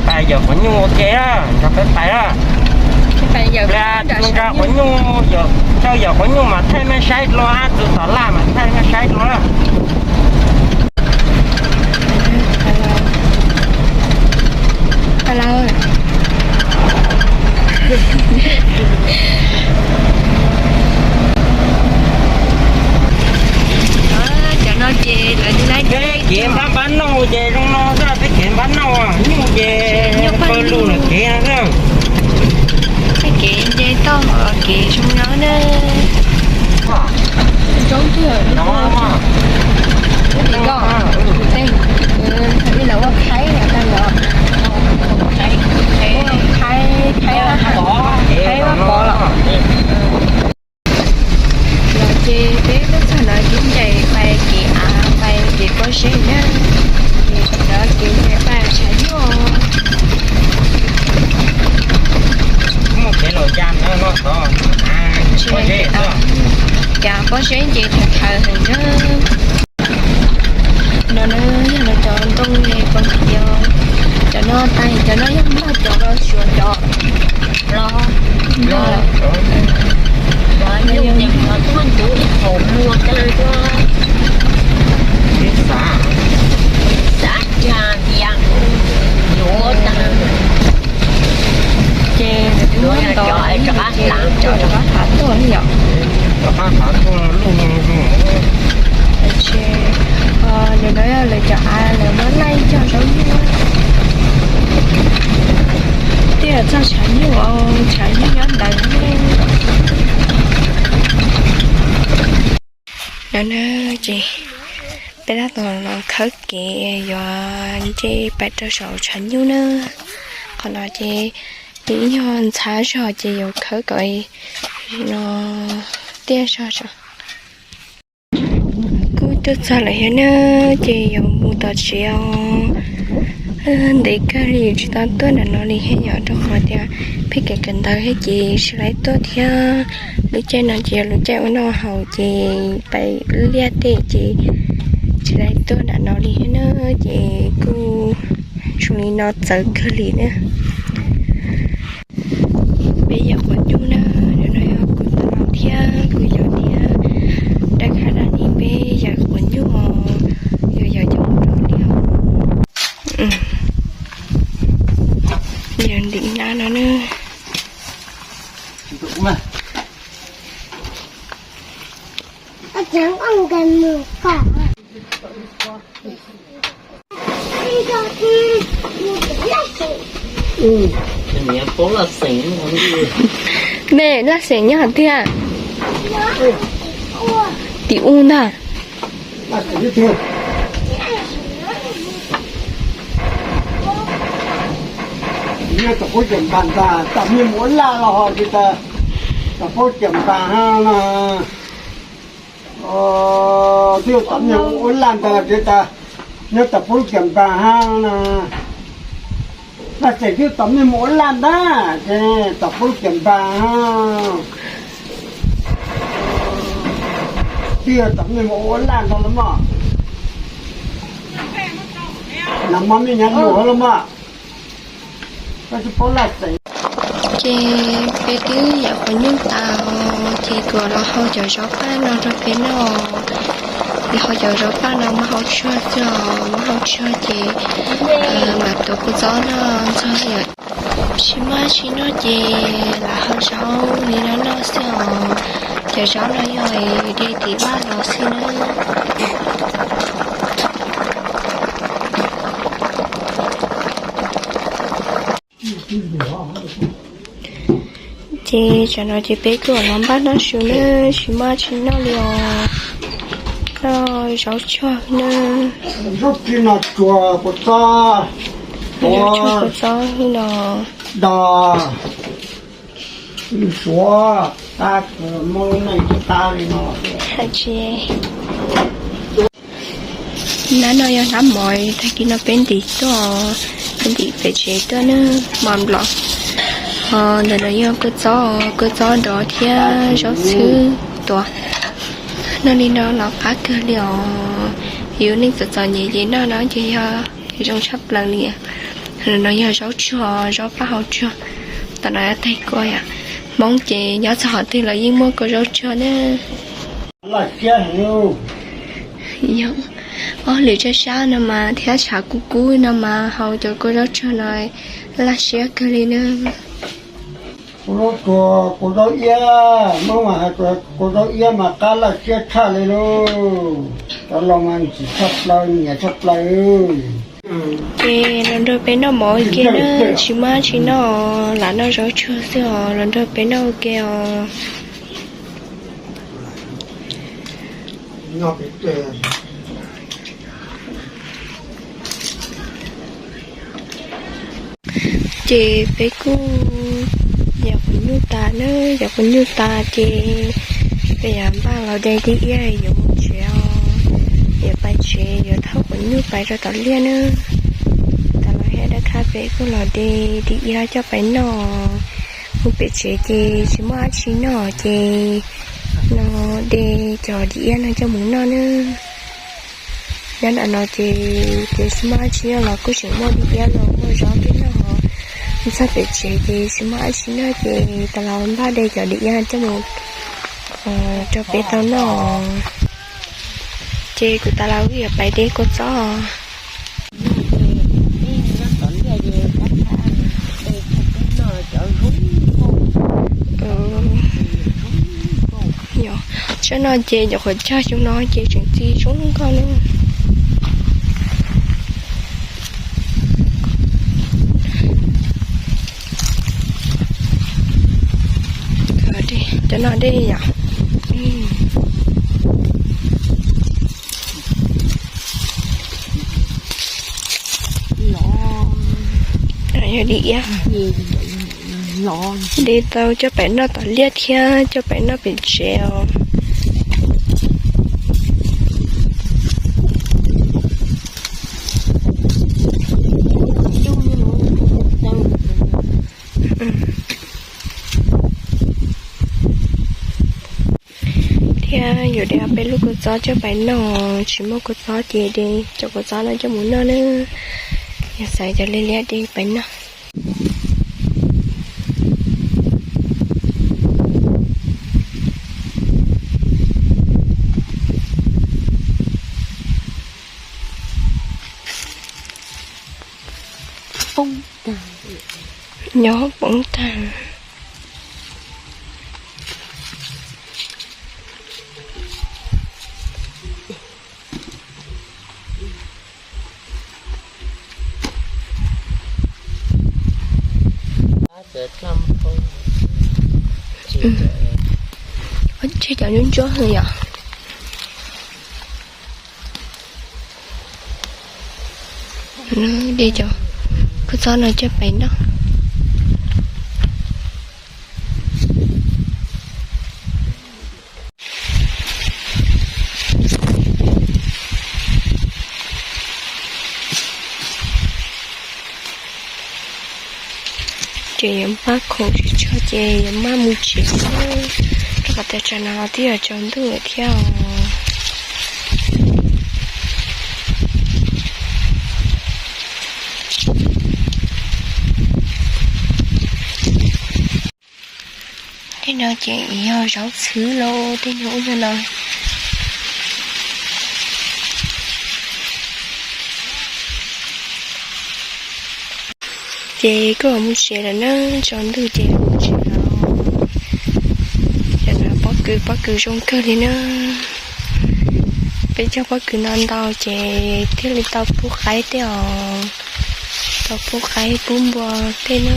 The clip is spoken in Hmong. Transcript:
Pais yawm quav nyuj ua ke na, nrog peb pais na. Pliag tus nrog quav nyuj, coj yawm quav nyuj mas thaij mej saib dlua, tus tom laj mas thaij mej saib dlua na. Cov no ces lawv li lab kev npab npab nauj ces zoo no xwb, peb kev npab nauj, nyuj ces nyuj pawg lug lawm kev no xwb. Kev nce toj kev zoo no na. Ib lawv ua khaib, khaib, khaib, khaib vaj pov los. Los ces peb tuaj txog no ces ncaim pais kev av, pais kev pob zeb na. Ces cov kev ncaim pais tshav nyuj. Muaj kev los ya no, no tod, pob zeb, kev av pob zeb ces thaum thaum heev na. No na yog lawv cov ntoo ne, cov no tas, cov no yog nplog, cov no suav, cov los nplog. Ces nws twb muab ntov ces rov qab hav tuaj yom. Ces nws no yog lawv cov av lawv muab laij cog zaub nyuj. Twb yog txog tshav nyuj, tshav nyuj nyob ntawd. No na ces peb tab tom los khawb kev yuav nce pais rau saum tshav nyuj na. Qhov no ces nws ib nyuag ntxhab zog ces yuav khawb kom no tiaj zog. Kuj tuaj txog lawm thiab na, ces yuav mus tom tsev os. Ntev kawg li tsis tau tuaj nram no li thiab yom, rau qhov tias pheej kev kawm ntawv thiab ces tsis laib tuaj thiab. Lub caij no ces yog lub caij ua noj haus ces pais liaj tej ces tsis laib tuaj nram no li thiab na, ces kuj zoo li no txawv kawg li na. Peb yawm quav nyuj na, no yog kuv tus no thiab kuv yawm thiab dab qha dab ni peb yawm quav nyuj os, yog yawm cov mus rau liaj os. Yawm ntim na no na. Mej laj seem nyob hov tiag. Tim u ntag. Nyob tom Pub Cam Npas ntag, tom mej mus ua laj los ho tsis tas, tom Pub Cam Npas hab no. Twb yog tom mej ua laj ntag tsis tas, nyob tom Pub Cam Npas hab no. Laj seem twb tom mej mus ua laj ntag ces tom Pub Cam Npas hab. Twb yog tom mej mus ua laj ntag los mas. Nag hmo mej nyav nus los mas. Koj tsis paub laj seem. Ces peb twb yawm quav nyuj tas, ces kuv los hau cov zaub paj no rau peb noj. Los hau cov zaub paj no muab hau tsuag xwb os, muab hau tsuag ces mam tuav kua txob noj txog yom. Tsis muaj tsis noj ces lam hau zaub li no noj xwb os. Cov zaub no yog de tim vaj los xwb na. Ces tsam no ces peb kuj los npaj noj su na, tsis muaj tsis noj li os. Noj zaub tsuag na. Zaub tsuag no tsuag kua txob, zaub tsuag kua txob no. Do, suav, tab sis muaj lub neej tsis tab li no. Tsis Hnab no yog hnab mov, tag kis no peb ntim tuaj, peb ntim pem tsev tuaj na, mov nplom. Ho ntawm no yog kua txob, kua txob dov thiab zaub txhwb tuav. Noj li no los qab kawg li os. Yus neej txom txom nyem ces noj no ces yog zoo tshaj plaws li. No yog zaub tsuag, zaub paj hauv tsuag. Tam no tais kua yom, Hmoob ces nyob txog qhov twg los yeej muaj kua zaub tsuag na. Yog, ob lwm tsab sab no mas thiab tshav kub kub no mas haus cov kua zaub tsuag no laj siab kawg li na. Kua zaub tsuag, kua zaub iab, Hmoob mas hais tias kua zaub iab mas qab laj siab tshaj li lauj. Cov laus mas ntxim tshaj plaws, nyiam tshaj plaws. Ces los nrog peb noj mov ua ke na, tsis muaj dab tsi noj, lam noj zaub tsuag xwb os, los nrog peb noj ua ke os. Ces peb kuj yos quav nyuj tas na, yos quav nyuj tas ces peb yuav npaj los de dib iab yuav mus tsev os. Yuav pais tsev, yuav thauj quav nyuj pais rau tom liaj na. Tas los thiab dab khab peb kuj los de dib iab coj pais noj. Mus pem tsev ces tsis muaj dab tsi noj ces no de cov dib iab no coj mus noj na. Nyob nram no ces, ces tsis muaj dab tsi noj los kuj tseem muaj dib iab los muaj zaub thiab noj. Mus txog pem tsev ces tsis muaj dab tsi noj ces tas los npaj de cov dib iab coj mus rau peb tau noj. Ces kuv tas los wb yuav pais de kua txob. Tsob no ces nyuam qhuav cog xyoo no ces tseem txi zoo nkauj na. Cov no dej yom. Yog dib iab, de tau coj pais noj tom liaj thiab coj pais noj pem tsev os. Thiab yuav de ob peb lub kua txob coj pais noj, tsis muaj kua txob ces de cov kua txob no coj mus noj na. Yog xav cov liab liab de pais noj. Nyob poob tag. Tseg cov ntsuab ntsuab yom. De cov kua txob no coj pais noj. Ces yuav npaj khoom tsis tshua ces yuav maj mus tsev, rau qhov tias tsam no los twb yuav tsaus ntuj lawm thiab os. Tej no ces yog zaub txhwb lauj, tej nyuag ub nyuag no. Ces kuj mus tsev lawm na, tsaus ntuj ces mus tsev lawm. Cov no pob kws, pob kws zoo kawg li na. Peb cog pob kws no ntau ces thiaj li tau pub qaib tej os, tau pub qaib pub npua tej na.